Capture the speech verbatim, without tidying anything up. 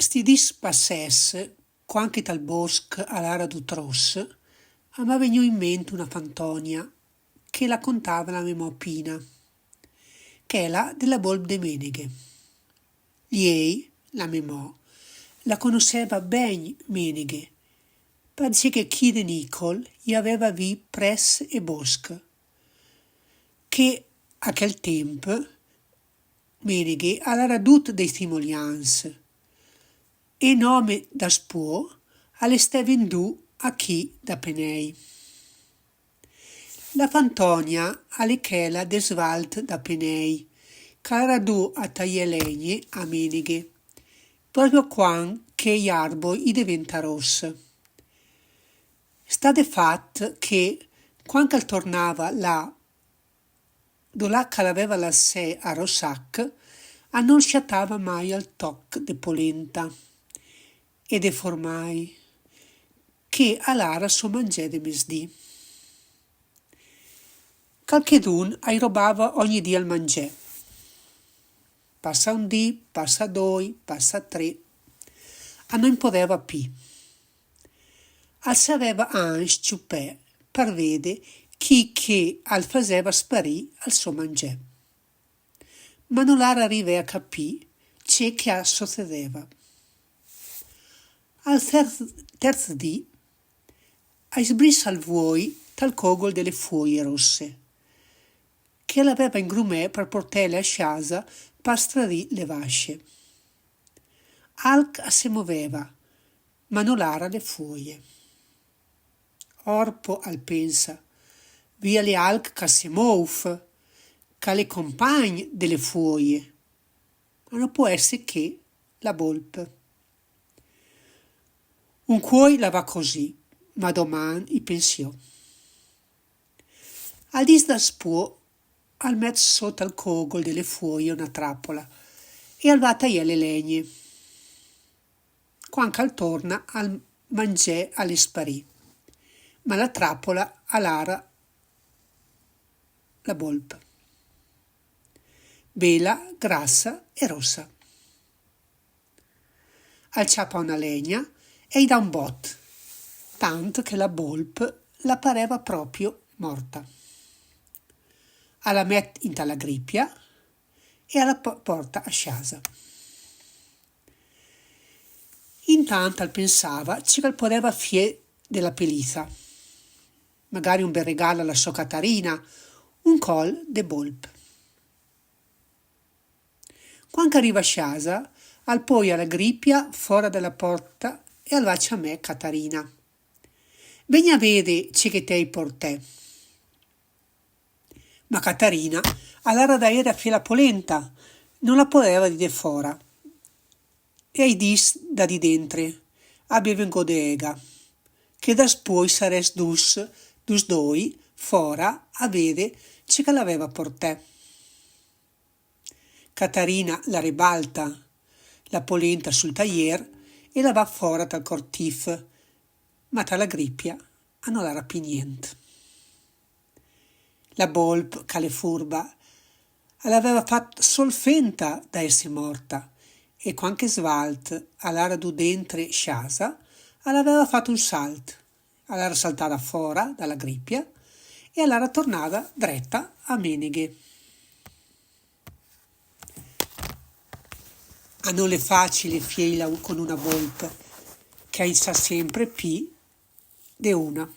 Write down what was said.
Sti dis passés, cuant che tal bosc al ara dut ros, a m'à vegnù in ment una fantonia che la contava la me mò Pina, chela de la bolp de Meneghe. Iei, la me mò, la conosseva ben Meneghe, parcè che chi de Nicol i aveva vì press e bosc, che a chel temp Meneghe al ara dut dei simolians, e nome daspuò al è stè vendù a chi da Penei. La fantonia al è chela de Svalt da Penei, ch'al ara dut a taiè legne a Meneghe, proprio cuant che i arboi i deventa ros. Sta de fat che, cuant ch'al tornava là dulà ch'al aveva lassè a Rossac, a nol sciatava mai al toc de polenta e de formai, che al ara so mangè de mesdì. Calchedun ai robava ogni dì al mangè. Passa un dì, passa doi, passa tre. A no in podeva pì. Al saveva anc ciupè par vede chi che al faseva sparì al so mangè. Ma nol ara rivè a capì ce che a socedeva. Al terz, terz dì ai sbrissà al vuoi tal cogol de le fuoie rosse, che al aveva in grumè par portele a sciasa par stradì le vasce. Alc a se moveva, ma nol ara le fuoie. Orpo, al pensa, via l'è alc ch'a se mouf, ch'al è compagn de le fuoie, ma no pò esse che la bolp. Un cuoi la va così, ma doman i pensiò. Al dis daspuò al met sot al cogol de le fuoie una trapola e al va a taiè le legne. Cuant ch'al torna al mangè al è sparì, ma la trapola al ara la bolp, bela, grassa e rossa. Al ciapa una legna e i dà un bot, tant che la bolp la pareva proprio morta. A la met inta la gripia e a la po-, porta a sciasa. Intant al pensava ce ch'al podeva fiè de la peliza. Magari un bel regal a la so Catarina, un col de bolp. Cuant ch'al riva a sciasa, al poia la gripia fora de la porta e al va a ciamè Catarina. Vegn a vede ce che t'ei portè. Ma Catarina al ara daere a fiè la polenta, no la podeva dì de fora. E ai dis da dì dentre: a beve un go de ega, che daspuò i sarès dus, dus doi, fora a vede ce ch'al aveva portè. Catarina la rebalta la polenta sul taier e la va fora tal cortif, ma ta la gripia a no l'ara pì nient. La bolp, ch'al è furba, a l'aveva fat sol fenta da esse morta, e cuant che Svalt al ara dut dentre sciasa, a l'aveva fat un salt, a l'ara saltada fora da la gripia e a l'ara tornada dreta a Meneghe. A no l'è facile fieila con una bolp, che a in sa sempre pì de una.